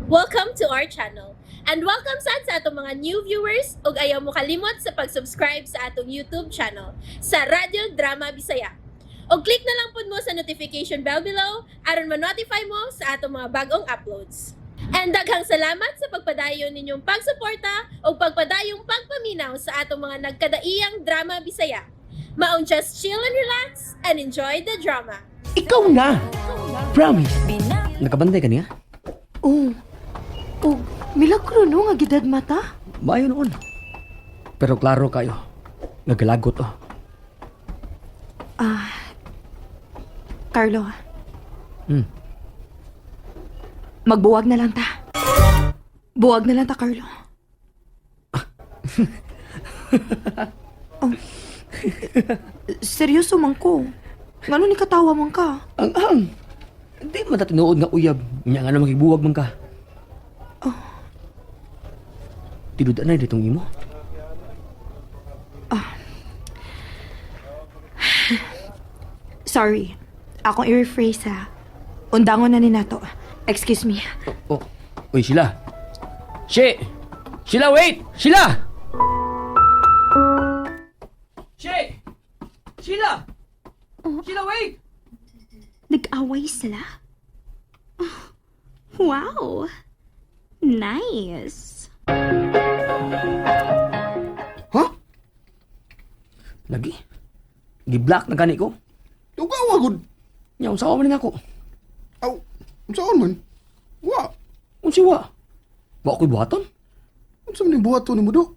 Welcome to our channel. And welcome sad sa atong mga new viewers ug ayaw mo kalimot sa pag-subscribe sa atong YouTube channel sa Radyo Drama Bisaya. Og click na lang pud mo sa notification bell below aron ma-notify mo sa atong mga bagong uploads. And daghang salamat sa pagpadayon ninyong pagsuporta ug pagpadayong pagpaminaw sa atong mga nagkadaiyang drama Bisaya. Maong just chill and relax and enjoy the drama. Ikaw na! Promise! Nakabantay ka niya? Oh. Oh, milagro no nga gidad mata. Maayo noon. Pero klaro kayo. Nagalagot oh. Carlo. Magbuwag na lang ta. Buwag na lang ta, Carlo. Oh. Seryoso man ko. Ngano ni katawa man ka? Ang ang! Hindi man ta tinuod nga uyab. Nya nga na makibuwag man ka. Oh. Tinud na ditong imo. Sorry. Akong i-rephrase ha. Undangon na ni nato. Excuse me. Oh. Uy, sila. She! Sheila, wait! Sheila! She! Sheila! Sheila, wait! Nag-away sila? Oh, wow! Nice! Ha? Lagi. Gi-block na gani ko. Tugawa gud. Nya, unsa man ako? Aw, unsaon man? Wa. Unsa wa? Wa ko'y buhaton? Unsa man ning buhaton nimo do?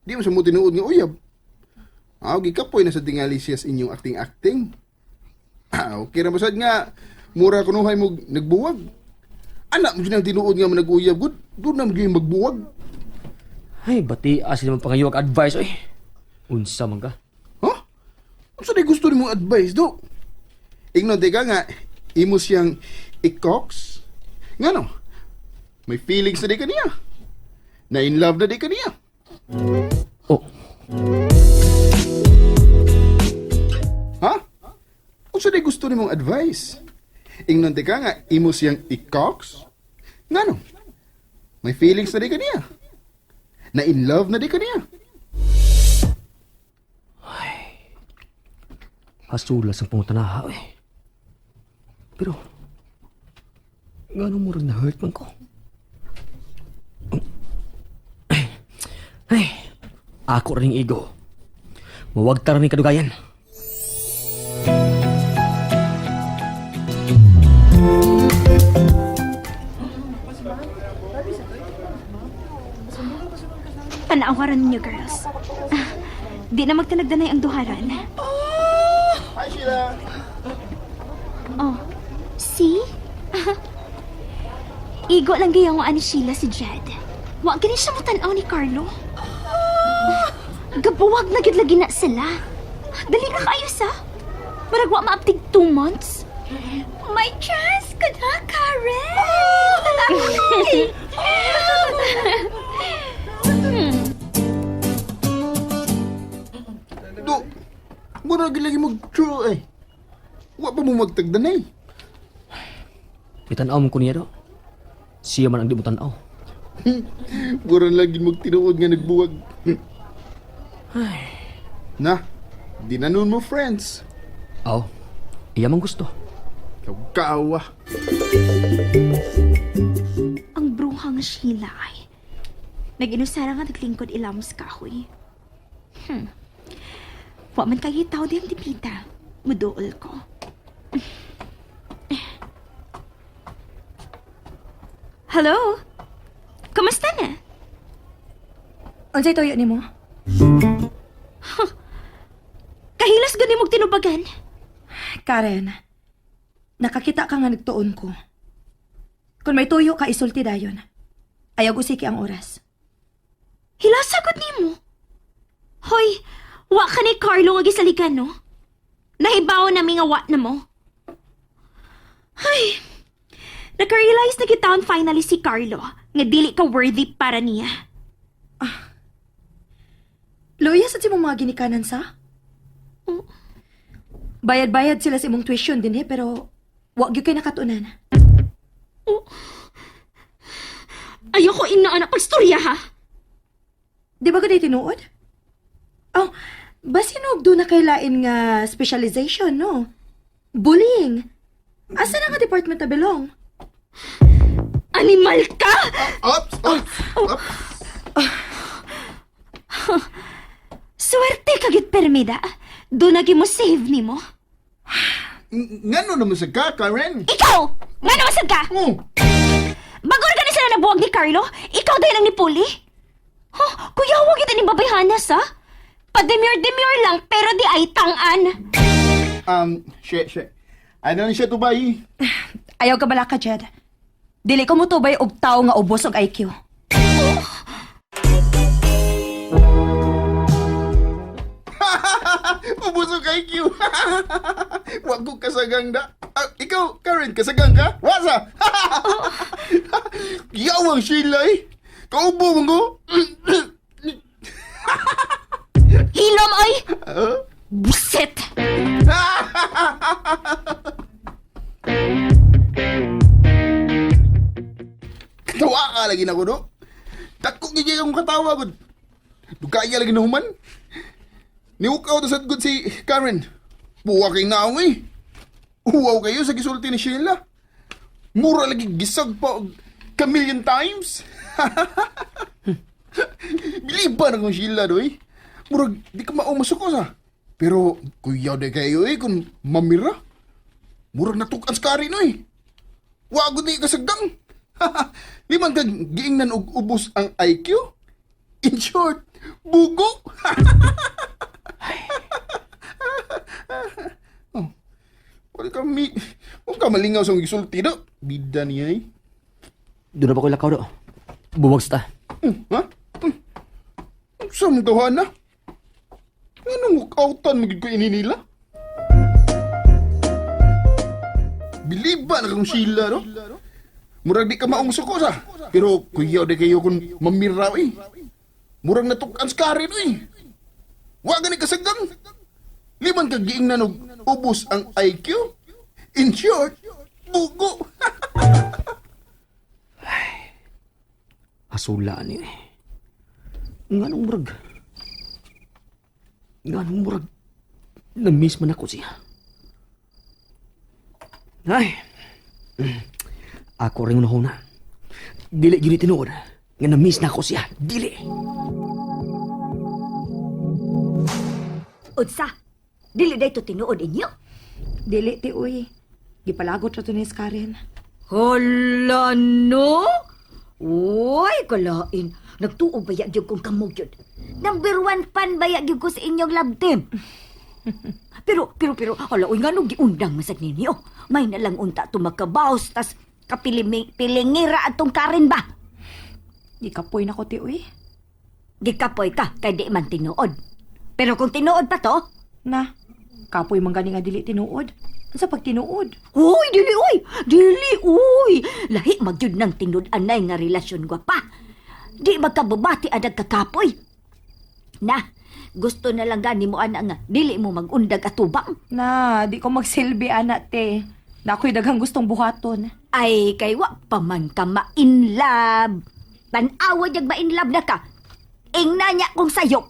Di man sa mo tinuod nga uyab. Aw, gikapoy na sa tingali siya sa inyong acting-acting. Ah, okay ra basad nga mura kunuhay mo nagbuwag. Anak mo jud ang tinuod nga mo nag-uyab gud. Doon na mo gyud magbuwag. Ay, bati asin naman pangayuwag advice oy. Unsa man ka? Ha? Unsa day gusto nimong advice do? Ingnon di ka nga imo siyang ikox. Ngano? May feelings na di ka niya. Na in love na di ka niya. Oh, Ha? Unsa day gusto nimong advice? Ingnon di ka nga imo siyang ikox. Ngano? May feelings na di ka niya. Na in love na di ka niya. hasulas ang pangutanaha oy. Pero ngano mo rin na-hurt man ko? Ay, ay, ako rin ego. Mawag tara ni kadugayan. Tanawaran ninyo, girls. Ah, di na magtanagdanay ang duharan. Hi Sheila. Oh, see? Igo lang gayong ani Sheila si Jed. Wa gani siya mutanaw ni Carlo. Gabuwag na gid lagi na sila. Dali na kayo sa. Murag wa maaptig 2 months. May chance ka na, Karen! Do, mura gyud lagi mag true eh. Wa pa mo magtagdanay. Itanaw mo ko niya do. Siya man ang di mo tanaw. Mura lagi magtinuod nga nagbuwag. Na, di na nun mo friends. Aw, iya man gusto. Kaawa. Ang bruhang Sheila ay nag-inusara nga naglingkod ilamos kahoy. Wa man kayo tao di ang dipita. Muduol ko. Hello? Kamusta na? Unsay tuyo nimo? Kahilas gani mong tinubagan. Karen, nakakita ka nga nagtuon ko. Kung may tuyo ka, isulti dayon. Ayaw usiki ang oras. Hilasagot nimo. Hoy, wa ka ni Carlo nga gisaligan, no? Nahibaw na mi nga wa na mo. Ay, naka-realize na gitaon finally si Carlo nga dili ka worthy para niya. Luya sa imong mga ginikanan sa? Bayad-bayad sila sa imong tuition din eh, pero wa gyud kay nakatunan. Ayoko ingna anak pagstorya ha. Di ba ko di tinuod? Oh, basin og doon na kay lain nga specialization, no? Bullying. Asa na nga department na belong? Animal ka! Ops! Ops! Ops! Swerte ka gyud permida. Doon na mo save nimo. Ngano naman sa ka, Karen? Ikaw! Nga naman sad ka? Oh, Bago ka na sila nabuwag ni Carlo, ikaw dahil ang ni Puli? Huh? Kuya, huwag ito ni babayhanas, ha? Pa-demure-demure lang, pero di ay tangan. She, she. Ano ni siya tubay? Ayaw ka bala ka, Jed. Dili ko mutubay og tao nga ubos og IQ. Ubusog IQ. Wag ko kasagang da. Ah, ikaw, Karen, kasagang ka? Wasa! Yawang Sheila eh. Kaubo mo ko. Hilom, oy! Buset! Katawa ka lagi na ko, no? Dako gigi akong katawa, gud. Dugaya lagi na human. Niukaw to sa gud si Karen. Buwa kay naong eh. Uwaw kayo sa gisulti ni Sheila. Mura lagi gisag pa og ka million times. Biliban akong Sheila doy. Murag di ka maumasukos ah. Pero kuyaw di kayo eh kung mamira. Murag natukan sa Karen oy. Wa gud ni kasagdang. Di man kag giingnan og ubos ang IQ. In short, bugo. Oh. Wala ka mi, wala ka malingaw sa gisulti do. Bida niya eh. Doon na ba ko lakaw do? Buwag sa ta. Ha? Sa mong tawahan na? Anong walkoutan magiging ko ini nila? Biliba na kang Sheila, no? Murag di ka maong suko sa. Pero kuyaw di kayo kung mamiraw eh. Murag natukan sa karin eh. Wa gani kasagang. Liman ka giingnan og ubos ang IQ. In short, bugo. Hasula ni eh. Nganong murag? Nganong murag? Na-miss man ako siya. Ay! Ako rin na. Dili gini tinuod. Nga na-miss na ako siya. Dili! Unsa? Dili day to tinuod inyo? Dili ti uy. Gipalagot ra to ni Karen. Hala no? Uy, kalain. Nagtuo ba gyud kong kamog yun? Number one fan ba gyud ko sa inyong love team? Pero, hala, uy, nga nung giundang masag ninyo. May nalang unta tumakabaos, tas kapilingira atong Karen ba? Gikapoy na ko ti uy. Gikapoy ka, kay di man tinuod. Pero kung tinuod pa to, Na, kapoy man gani nga dili tinuod. Unsa pag tinuod? Uy, dili uy! Dili uy! Lahi magyud ng tinud-anay nga relasyon gwapa. Di magkababati adag kakapoy. Na, gusto na lang gani mo ana nga dili mo magundag atubang. Na, di ko magsilbi ana te. Na ako'y daghang gustong buhaton. Ay, kay wa pa man ka ma-inlove. Tan-awa jag ma-inlove na ka. Ingna niya kung sayop.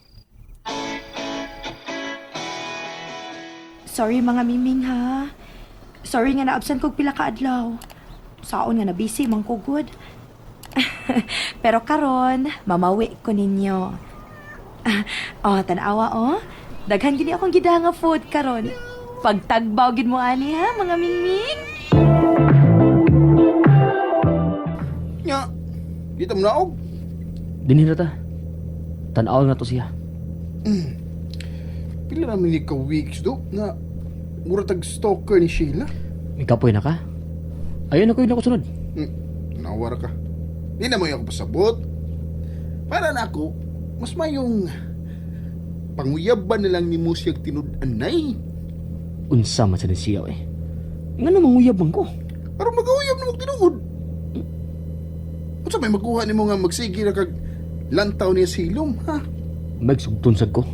Sorry mga miming ha. Sorry nga na-absent kog pila ka adlaw. Saon nga na busy man ko gud. Pero karon, mamawi ko ninyo. Ah, oh, tan-awa oh. Daghan gini akong gida nga food karon. Pagtagbaw gid mo ani ha, mga mingming. Nya, di ta mo naog. Dinhi na ta. Tanaw na to siya. Pila naman ni ka weeks do na mura tag stalker ni Sheila. May kapoy na ka? Ayun ako yun ako sunod. Nawara ka. Di na mo yung ako pasabot. Para na ako, mas mayong panguyaban na lang ni mo siyang tinud-anay. Unsa man sa siya eh. Nga namang uyab man ko. Aron mag-uyab na magtinuod. Unsa may makuha nimo nga magsige ra kag lantaw niya sa hilom, ha? Magsugton sad ko.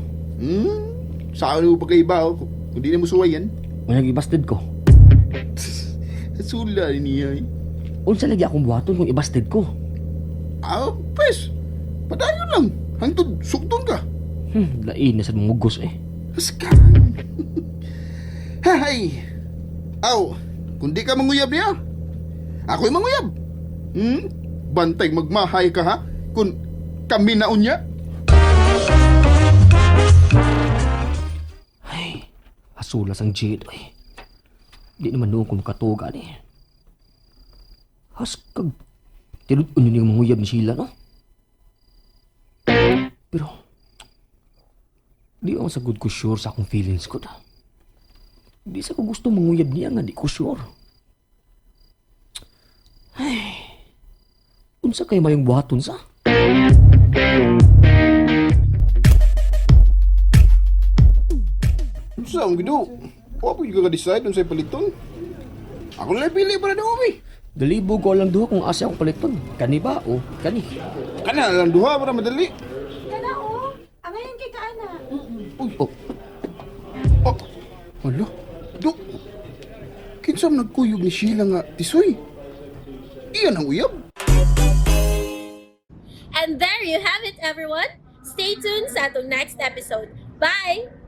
Saan mo pagkaiba, oh, kung di na mo suwayan. Nga ibasted ko. Sula niya eh. Unsa lagi akong buhaton kung ibasted ko? Ah, pes. Padayon lang. Hangtod sukton ka. Lain na sa mugos eh. Aska. Hay. Aw, kung di ka manguyab niya, ako'y manguyab. Bantay magmahay ka ha, kung kami na unya. Ay, asulas ang jade ay. Di naman noon kung makatuga ni. Haskag, tinud-un yun yung manguyab ni Sheila, no? Pero, di ako sa good ko sure sa akong feelings ko da. Di sa ko gusto manguyab niya nga di ko sure. Ay, unsa kay mayong buhaton sa? Unsa ang gido? Wa po ka decide unsay paliton. Ako na lang pili para daw eh. Dalibo ko lang duha kung asa akong paliton. Kani ba o kani? Kana lang duha para madali. Kana oh, angayan kay kaana. Oh, Oh, hala. Do. Kinsa man nagkuyog ni Sheila nga tisoy? Iyan ang uyab. And there you have it, everyone. Stay tuned sa atong next episode. Bye!